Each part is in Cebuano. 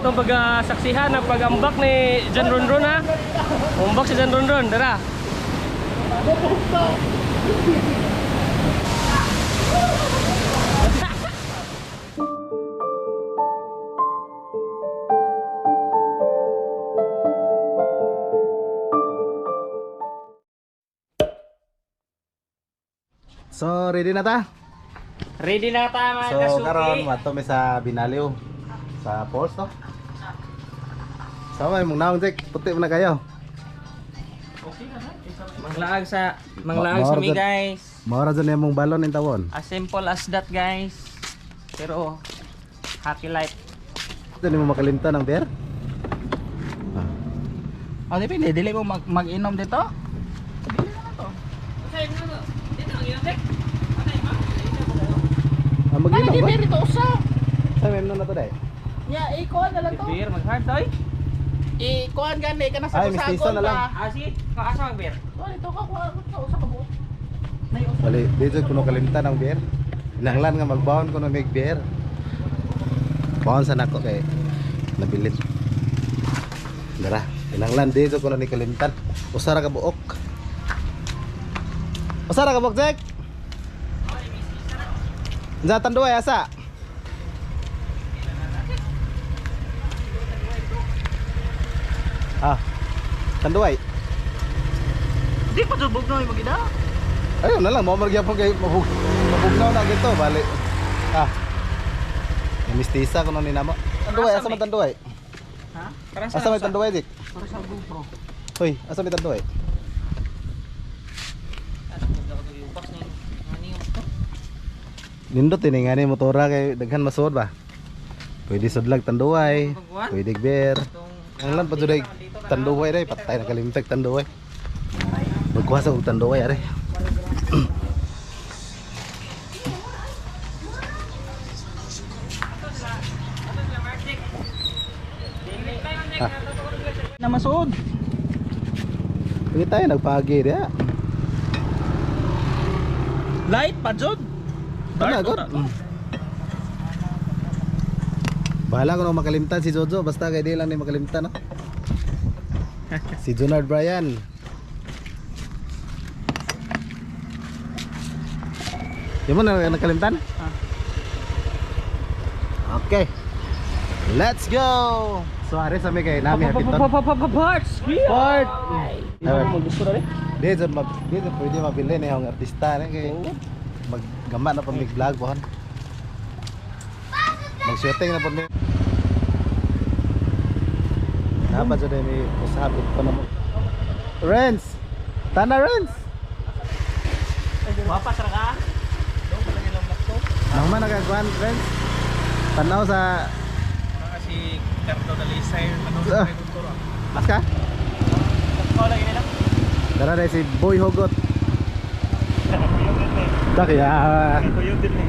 Atong pagsaksihan ang pag-ambak ni John Ronron ha. Umbak si John Ronron, dara. So, ready na ta? Ready na ta mga So, kasuki. karon mato mi sa Binaliw sa falls no. So, may mong naong Jack, puti mo na kayo. Manglaag sa mi guys. Maura dyan yung mong balon in tawon. As simple as that guys. Pero happy life. Dili mo makalimtan ang beer? Ah. Oh, depende dili mo mag-inom dito. Ah, mag-inom Ay, ba? di dito usa. Sa may na to dai. Nya, ikuan na lang to. Beer mag-hard toy. Ikuan gani ka na sa Ay, mestizo na lang. Ah, si, kaasa mag beer. Oh, dito ka kuha ka usa ka buot. Nay usa. Wali, di jud kuno kalimtan ang beer. Inanglan nga magbaon kuno mig beer. Baon sa nako kay nabilin. Dara, inanglan di jud kuno ni kalimtan. Usa ra ka buok. Usa ra ka buok, Jack. Unsa tanduay asa? Ah. Tanduay. Di pa jud bugnoy magida. Ayun na lang, mo magyapon kay mabugnaw na gito, bali. Ah. Mistisa kuno ni namo. Tanduay, asa man tanduay? Ha? Asa may tanduay, Dik? Para sa GoPro. Hoy, asa may tanduay? Nindot ini nga ni motora kay daghan masuod ba? Pwede sudlag tanduay, pwede beer. Ang lang pa jud ay tanduay day, patay na kalimtag tanduay. Magkuha sa og tanduay are. Ah. Na masuod. Pwede tayo nagpagi diha. Light pa jud. Ano god? Bahala ko nung makalimtan si Jojo, basta kay di lang ni makalimtan no. Si Junard Bryan. Di mo na nakalimtan? Ah. Okay. Let's go. So are sa mi kay nami hapiton. Parts. Part. Gusto na rin. Di jud mag di jud pwede mabili ni ang artista ni kay maggama na pud mig vlog bohon. Mag-shooting na pud mi. Dapat jud ay may usapit pa na mo. Renz! Tana Renz! Mapas ra ka. Nang man nagagwan Renz. Tanaw sa Kasi Cardo Dalisay ano Ah. Aska? Ko lagi nila. Dara na si Boy Hugot. Tak ya. Kuyog din eh.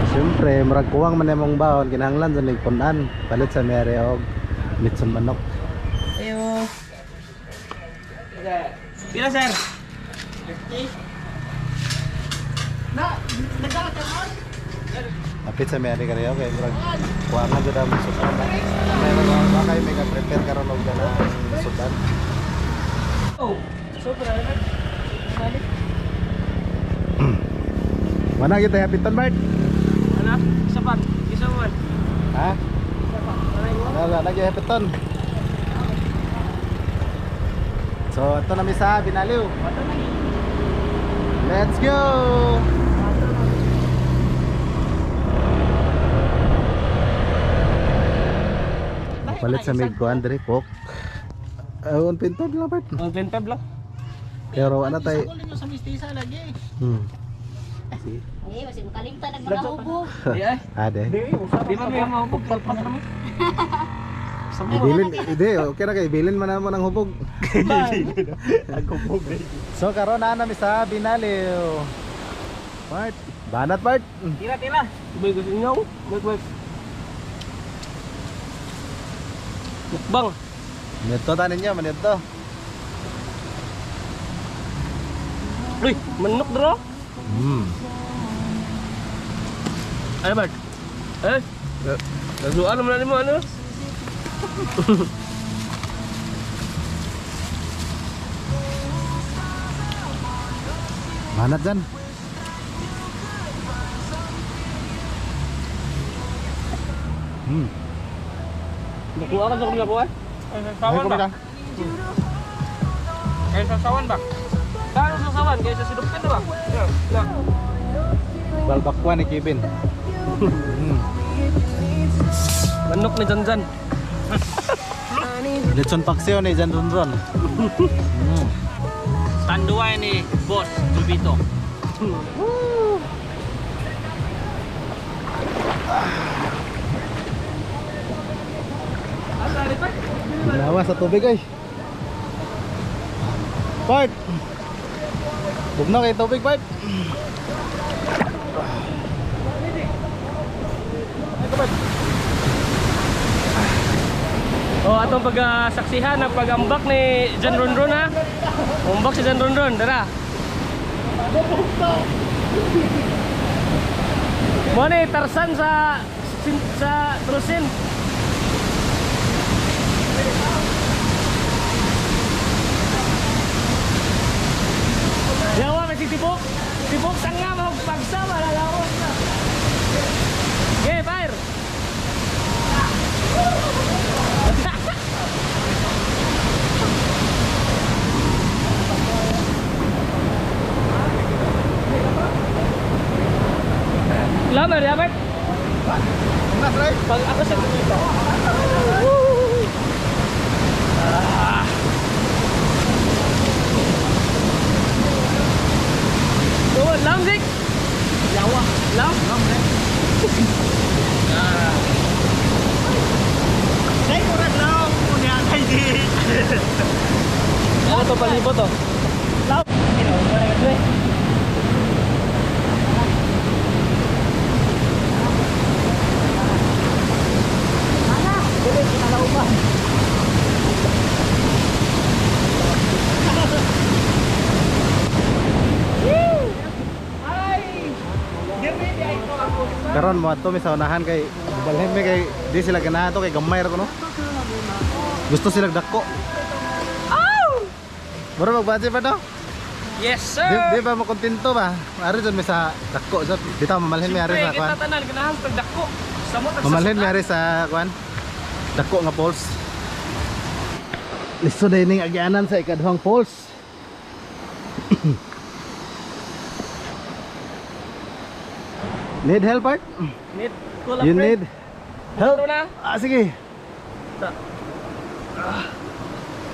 Siyempre, murag kuwang man imong baon kinahanglan sa nigpunan palit sa mere og litson manok. Ayo. Pila sir? Na, nagdala ka man. Apit sa mere kaniyo kay murag kuwang na jud ang sudan. May mga ba kayo may ka-prepare karon og ganang sudan. Oh, sobra. Mana kita hapitan Bart? Ano? Isa pa. Isa man. Ha? Isa pa. Wala lagi hapitan. So, ito na mi sa Binaliw. Let's go! Palit sa mig kuan diri coke. 1.5 lang part. 1.5 lang. Pero ano tay? Sagol ninyo sa mistisa lagi. Sige. Eh, masih makalimtan ang mga hubog. Di ay. Ade. Di ba may mahubog palpak naman? Ibilin, hindi, okay ra kay ibilin man namo ng hubog. So karon na nami sa Binaliw. Part, banat part. Tira, tira. Ubay ko sa inyo. Wait, wait. Mukbang. Nito ta ninyo, manito. Uy, manok dro. Ano ba? Eh? Nagduan naman na nimo ano? Manat dyan. Nakuha ka sa kung nakuha? Ay, sasawan ba? Ay, sasawan ba? Paano sa sawan? Kaya sa sinupin na ba? Yeah. Yeah. Balbakwa ni Kevin. Manok ni Janjan. Litson paksiw ni Jan Ronron. Tanduay ni Boss Jubito. Ginawa sa tubig ay. Part. Bugnaw kay tubig, part. Oh, atong pagsaksihan ang pag-ambak ni Jan Ronron ha. Umbak si Jan Ronron, dara. Mo ni Tarsan sa sa Trusin. Yawa may si Tibok. Tibok sanga mo pagsa malalawas na. Okay, fire. Lama dapat. Nas, right? Pag ako sa dito. Ah. Oh, lam zik. Yawa, lam. Lam eh. Ay, kurang lang. Kunya kay di. Ano to palibot to? Lam. Wala ka eh. Karon mo ato mi sa unahan kay balhin mi kay di sila ganahan to kay gamay ra ko no. Gusto sila dako. Aw! Mura magbudget pa to? Yes, sir. Di, di ba makontento ba? Ari dyan mi sa dako so dito mamalhin mi ari sa Siyempre, kuan. kita tanan ganahan pag dako. Samo tag Mamalhin mi ari sa kuan. Dako nga falls. Lisod na ining agyanan sa ikaduhang falls. Need help, Art? Need call a You friend. need help? Ito na. Ah, sige.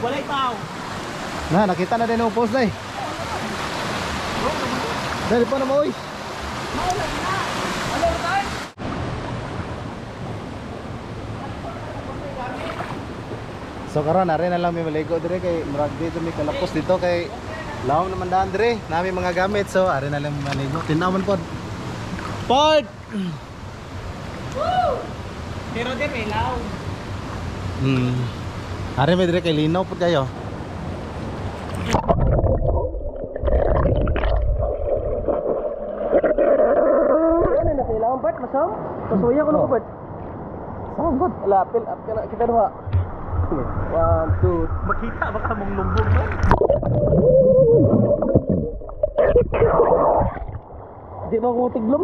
Walay tao. Na, nakita na din ang post na eh. Dali pa na mo, oy. So karon are na lang may maligo dire kay murag dito may kalapos dito kay lawom naman daan dire nami mga gamit so are na lang may maligo. Tinaw man pod. Pod. Pero di may law. Are may dire kay linaw pod kayo. Ano na kailangan part masam? Pasuya ko na part. Saan god? Lapil up ka na kita duha. One, two. Makita baka mong lumbog man. Di mo ko tiglom.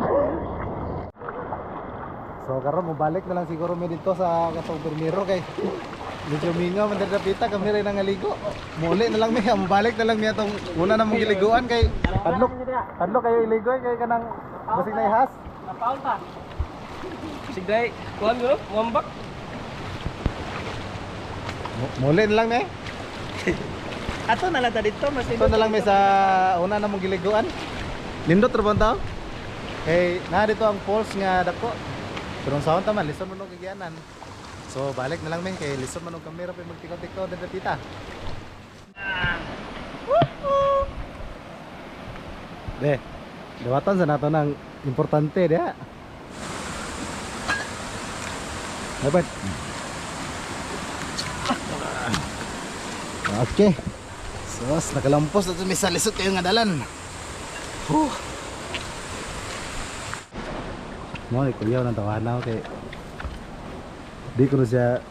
So karon mobalik na lang siguro mi dito sa katong Bermiro kay medyo mingaw man diri pita kami rin nangaligo. Muli na lang mi, mobalik na lang mi atong una na mong giliguan kay hadlok hadlok kayo iligoy kay kanang basig na ihas. Napaul ta. Sigday, kuan ko no? Muambak. Muli na lang mi. Ato na lang ta dito mas Ito na lang mi sa una na mong giliguan. Nindot ra ba ang tao? Kay na dito ang falls nga dako. Pero ang saon ta man lisod man og gigyanan. So balik na lang mi kay lisod man og kamera pa magtikaw-tikaw diri pita. De, dawatan sa nato ng importante dia. Dapat. Okay. Sos, nakalampos na ito. May salisod kayo nga dalan. Huh. Mo ni kuyaw ng tawahan ako kay di ko na siya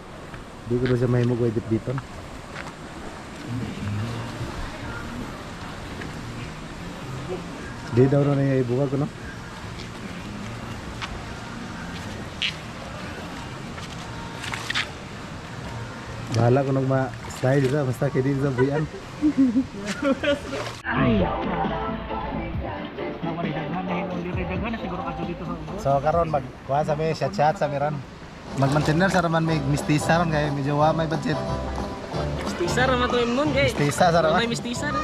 di ko na siya mahimog way dito. Di daw na niya ibuka ko, no? Bahala ko nung ma-slide dito, basta kay di sa buyan. So karon mag kuha sa mi chat chat sa mi ron. Mag-maintainer sa raman may mistisa ron kay medyo wa may budget. Mistisa ra man to imnon kay. Mistisa sa raman. May mistisa ra.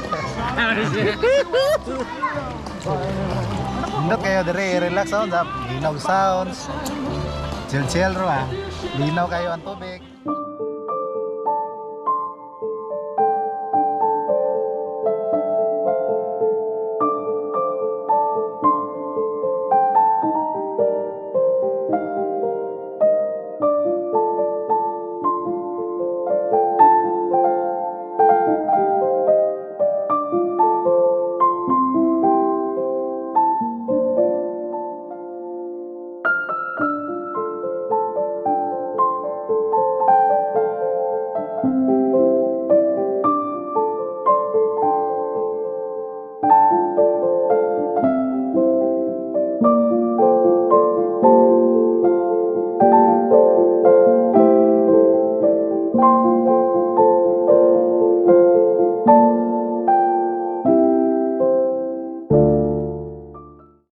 Indot kayo dire, relax on, linaw sounds. Chill chill ro ah. Linaw kayo ang tubig.